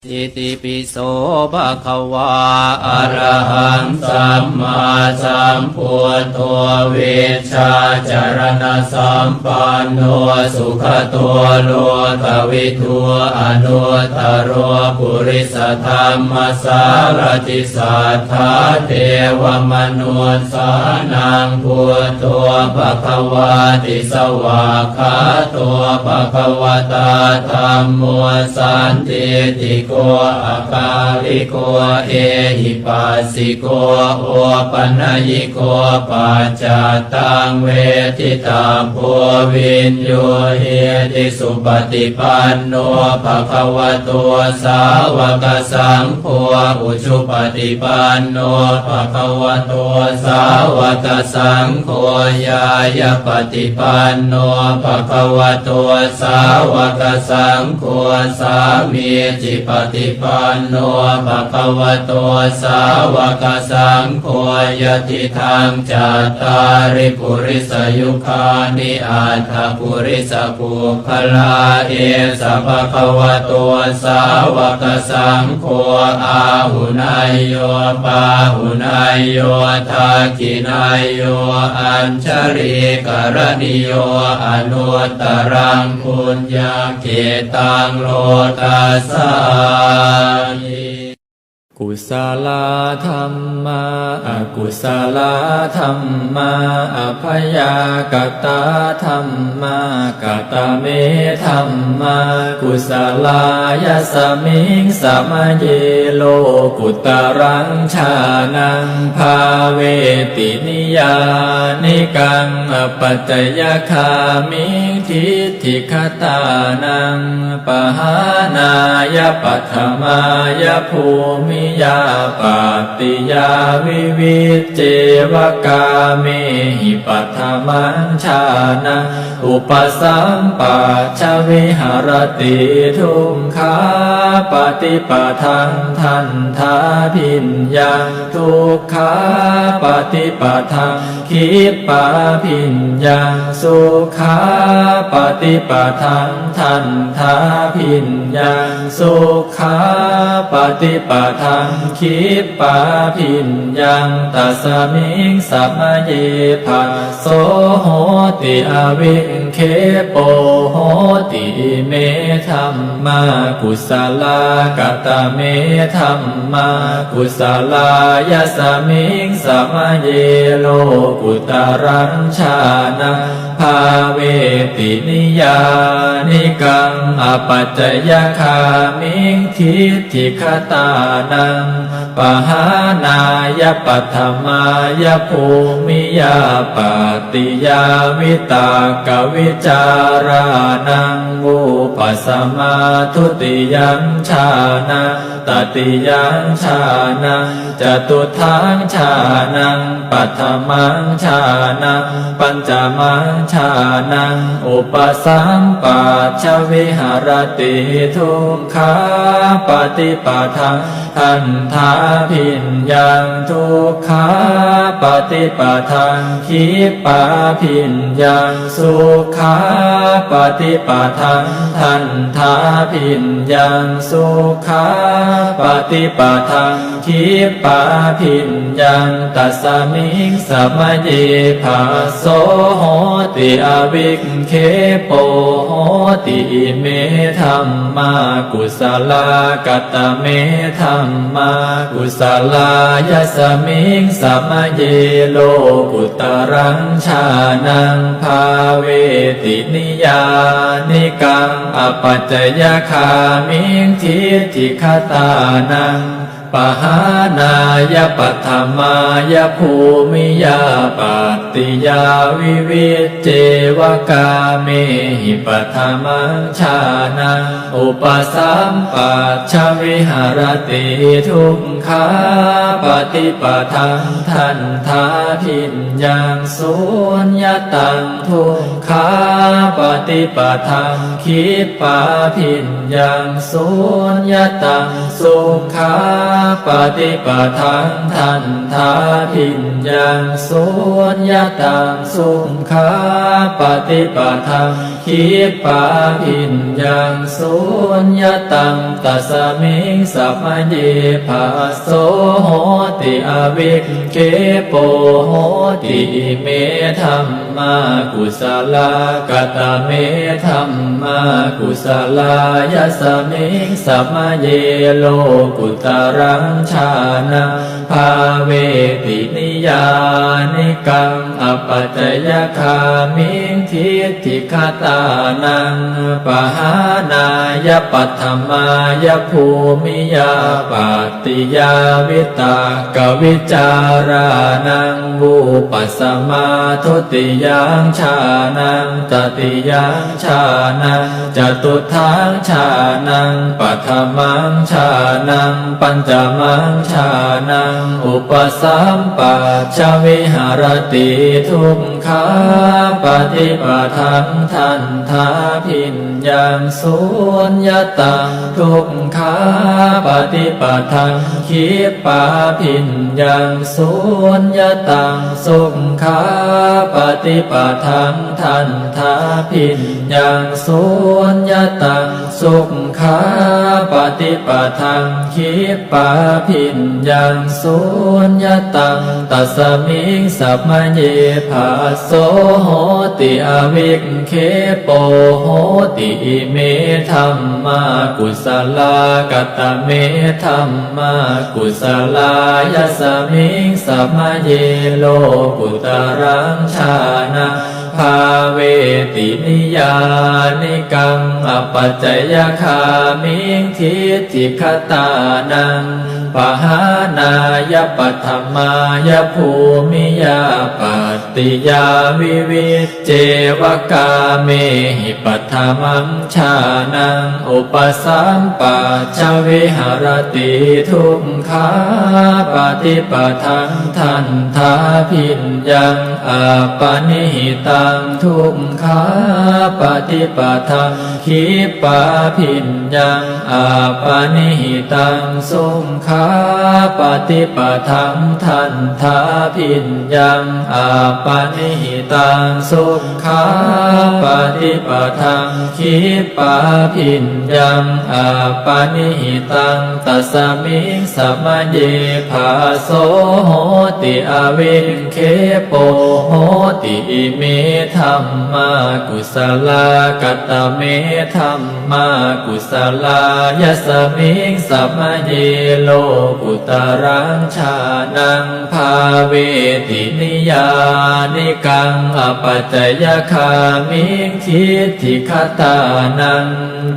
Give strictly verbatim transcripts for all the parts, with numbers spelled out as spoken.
Itipi so bhagavā arahaṃ sammāsambuddho vijjācaraṇasampanno sugato lokavidū anuttaro purisadammasārathi satthā devamanussānaṃ buddho bhagavāti. Svākkhāto bhagavatā dhammo sandiṭṭhiko akāliko ehipassiko opanayiko paccattaṃ veditabbo viññūhīti. Supaṭipanno bhagavato sāvakasaṅgho, ujupaṭipanno bhagavato sāvakasaṅgho, ñāyapaṭipanno bhagavato sāvakasaṅgho, sāmīcipaṭipanno bhagavato sāvakasaṅgho, yadidaṃ cattāri purisayugāni aṭṭha purisapuggalā, esa bhagavato sāvakasaṅgho āhuneyyo pāhuneyyo dakkhiṇeyyo añjalikaraṇīyo anuttaraṃ puññakkhettaṃ lokassāti. Kusalā dhammā, akusalā dhammā, abyākatā dhammā. Katame dhammā kusalā? Yasmiṃ samaye lokuttaraṃ jhānaṃ bhāveti niyyānikaṃ apacayagāmiṃ diṭṭhigatānaṃ pahānāya paṭhamāya bhūmiyā pattiyā vivicceva kāmehi paṭhamaṃ jhānaṃ upasampajja viharati dukkhāpaṭipadaṃ dandhābhiññaṃ dukkhāpaṭipadaṃ khippābhiññaṃ sukhāpaṭipadaṃ dandhābhiññaṃ sukhāpaṭipadaṃ khippābhiññaṃ. Tasmiṃ samaye phasso hoti avikkhepo hoti. Ime dhammā kusalā. Katame dhammā kusalā? Yasmiṃ samaye lokuttaraṃ jhānaṃ bhāveti niyyānikaṃ apacayagāmiṃ diṭṭhigatānaṃ pahānāya paṭhamāya bhūmiyā pattiyā vitakkavicārānaṃ vūpasamā dutiyaṃ jhānaṃ tatiyaṃ jhānaṃ catutthaṃ jhānaṃ paṭhamaṃ jhānaṃ pañcamaṃ jhānaṃ upasampajja viharati dukkhāpaṭipadaṃ dandhābhiññaṃ dukkhāpaṭipadaṃ khippābhiññaṃ sukhāpaṭipadaṃ dandhābhiññaṃ sukhāpaṭipadaṃ khippābhiññaṃ. Tasmiṃ samaye phasso hoti avikkhepo hoti. Ime dhammā kusalā. Katame dhammā kusalā? Yasmiṃ samaye lokuttaraṃ jhānaṃ bhāveti niyyānikaṃ apacayagāmiṃ diṭṭhigatānaṃ pahānāya paṭhamāya bhūmiyā pattiyā vivicceva kāmehi paṭhamaṃ jhānaṃ upasampajja viharati dukkhāpaṭipadaṃ dandhābhiññaṃ suññataṃ dukkhāpaṭipadaṃ khippābhiññaṃ suññataṃ sukhāpaṭipadaṃ dandhābhiññaṃ suññataṃ sukhāpaṭipadaṃ khippābhiññaṃ suññataṃ, tasmiṃ samaye phasso hoti avikkhepo hoti. Ime dhammā kusalā. Katame dhammā kusalā? Yasmiṃ samaye lokuttaraṃ jhānaṃ bhāveti niyyānikaṃ apacayagāmiṃ diṭṭhigatānaṃ pahānāya paṭhamāya bhūmiyā pattiyā vitakkavicārānaṃ vūpasamā dutiyaṃ jhānaṃ tatiyaṃ jhānaṃ catutthaṃ jhānaṃ paṭhamaṃ jhānaṃ pañcamaṃ jhānaṃ upasampajja viharati dukkhāpaṭipadaṃ dandhābhiññaṃ suññataṃ dukkhāpaṭipadaṃ khippābhiññaṃ suññataṃ sukhāpaṭipadaṃ dandhābhiññaṃ suññataṃ sukhāpaṭipadaṃ khippābhiññaṃ suññataṃ tasmiṃ samaye phasso hoti avikkhepo hoti. Ime dhammā kusalā. Katame dhammā kusalā? Yasmiṃ samaye lokuttaraṃ jhānaṃ bhāveti niyyānikaṃ apacayagāmiṃ diṭṭhigatānaṃ pahānāya paṭhamāya bhūmiyā pattiyā vivicceva kāmehi paṭhamaṃ jhānaṃ upasampajja viharati dukkhāpaṭipadaṃ dandhābhiññaṃ appaṇihitaṃ dukkhāpaṭipadaṃ khippābhiññaṃ appaṇihitaṃ sukhāpaṭipadaṃ dandhābhiññaṃ appaṇihitaṃ sukhāpaṭipadaṃ khippābhiññaṃ appaṇihitaṃ tasmiṃ samaye phasso hoti avikkhepo hoti. Ime dhammā kusalā. Katame dhammā kusalā? Yasmiṃ samaye lokuttaraṃ jhānaṃ bhāveti niyyānikaṃ apacayagāmiṃ diṭṭhigatānaṃ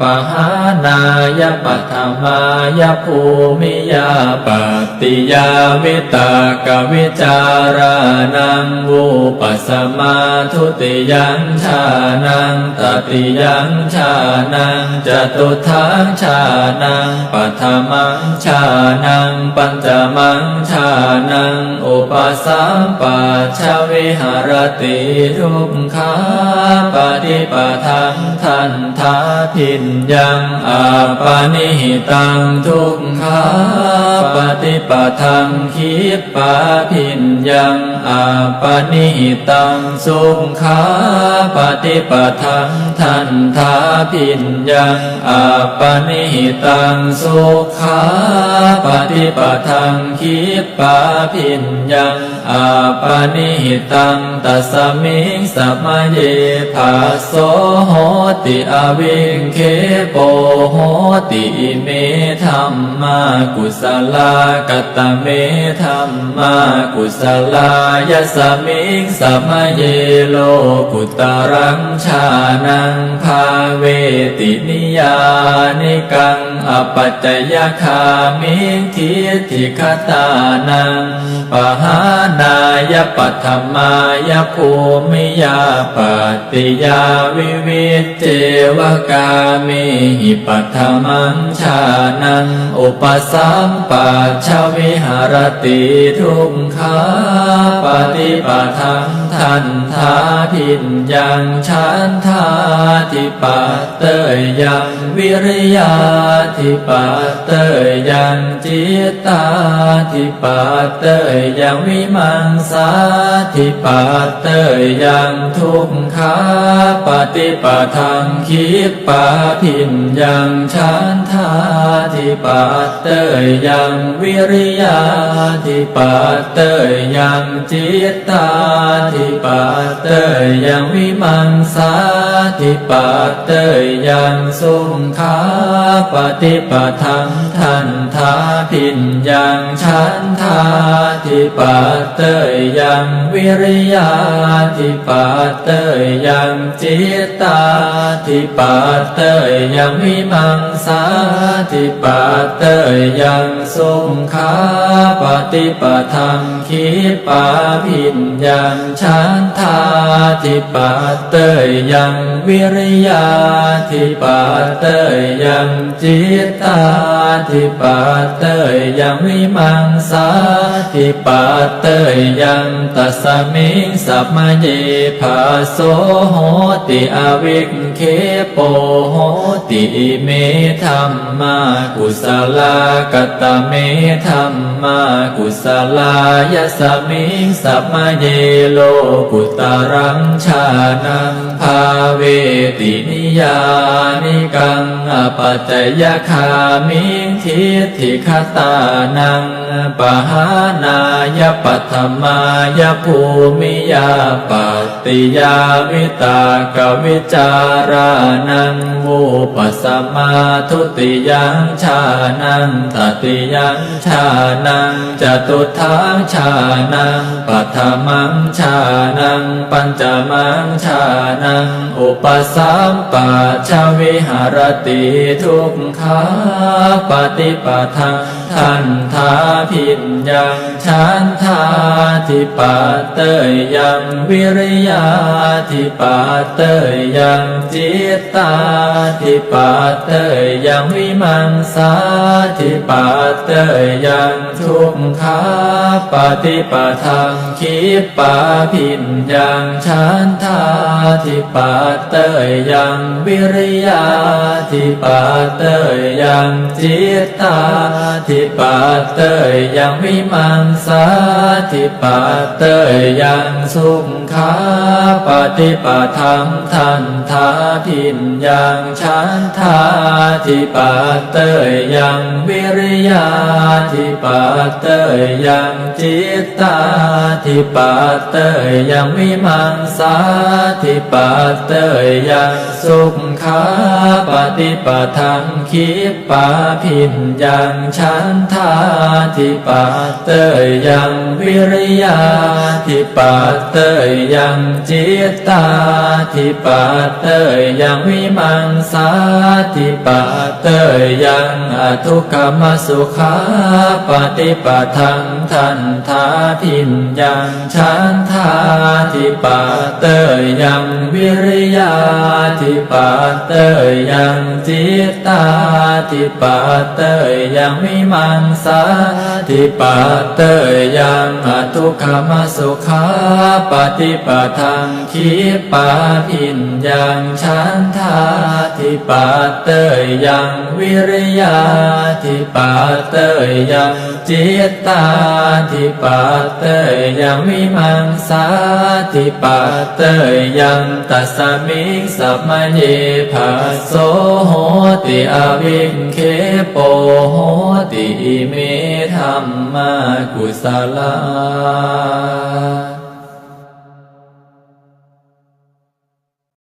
pahānāya paṭhamāya bhūmiyā pattiyā vitakkavicārānaṃ vūpasamā dutiyaṃ jhānaṃ tatiyaṃ jhānaṃ catutthaṃ jhānaṃ paṭhamaṃ jhānaṃ pañcamaṃ jhānaṃ upasampajja viharati dukkhāpaṭipadaṃ dandhābhiññaṃ appaṇihitaṃ dukkhāpaṭipadaṃ khippābhiññaṃ appaṇihitaṃ sukhāpaṭipadaṃ dandhābhiññaṃ appaṇihitaṃ sukhāpaṭipadaṃ khippābhiññaṃ appaṇihitaṃ tasmiṃ samaye phasso hoti avikkhepo hoti. Ime dhammā kusalā. Katame dhammā kusalā? Yasmiṃ samaye lokuttaraṃ jhānaṃ bhāveti niyyānikaṃ apacayagāmiṃ diṭṭhigatānaṃ pahānāya paṭhamāya bhūmiyā pattiyā vivicceva kāmehi paṭhamaṃ jhānaṃ upasampajja viharati dukkhāpaṭipadaṃ dandhābhiññaṃ chandādhipateyyaṃ vīriyādhipateyyaṃ cittādhipateyyaṃ vīmaṃsādhipateyyaṃ dukkhāpaṭipadaṃ khippābhiññaṃ chandādhipateyyaṃ vīriyādhipateyyaṃ cittādhipateyyaṃ vīmaṃsādhipateyyaṃ sukhāpaṭipadaṃ dandhābhiññaṃ chandādhipateyyaṃ vīriyādhipateyyaṃ cittādhipateyyaṃ vīmaṃsādhipateyyaṃ sukhāpaṭipadaṃ khippābhiññaṃ chandādhipateyyaṃ vīriyādhipateyyaṃ cittādhipateyyaṃ vīmaṃsādhipateyyaṃ tasmiṃ samaye phasso hoti avikkhepo hoti ime dhammā kusalā. Katame dhammā kusalā? Yasmiṃ samaye lokuttaraṃ jhānaṃ bhāveti niyyānikaṃ apacayagāmiṃ diṭṭhigatānaṃ pahānāya paṭhamāya bhūmiyā pattiyā vitakkavicārānaṃ vūpasamā dutiyaṃ jhānaṃ tatiyaṃ jhānaṃ catutthaṃ jhānaṃ paṭhamaṃ jhānaṃ pañcamaṃ jhānaṃ upasampajja viharati dukkhāpaṭipadaṃ dandhābhiññaṃ chandādhipateyyaṃ vīriyādhipateyyaṃ cittādhipateyyaṃ vīmaṃsādhipateyyaṃ dukkhāpaṭipadaṃ khippābhiññaṃ chandādhipateyyaṃ vīriyādhipateyyaṃ cittādhipateyyaṃ vīmaṃsādhipateyyaṃ sukhāpaṭipadaṃ dandhābhiññaṃ chandādhipateyyaṃ vīriyādhipateyyaṃ cittādhipateyyaṃ vīmaṃsādhipateyyaṃ sukhāpaṭipadaṃ khippābhiññaṃ chandādhipateyyaṃ vīriyādhipateyyaṃ cittādhipateyyaṃ vīmaṃsādhipateyyaṃ adukkhamasukhāpaṭipadaṃ dandhābhiññaṃ chandādhipateyyaṃ vīriyādhipateyyaṃ cittādhipateyyaṃ vīmaṃsādhipateyyaṃ adukkhamasukhāpaṭipadaṃ khippābhiññaṃ chandādhipateyyaṃ vīriyādhipateyyaṃ cittādhipateyyaṃ vīmaṃsādhipateyyaṃ tasmiṃ samaye phasso hoti avikkhepo hoti ime dhammā kusalā.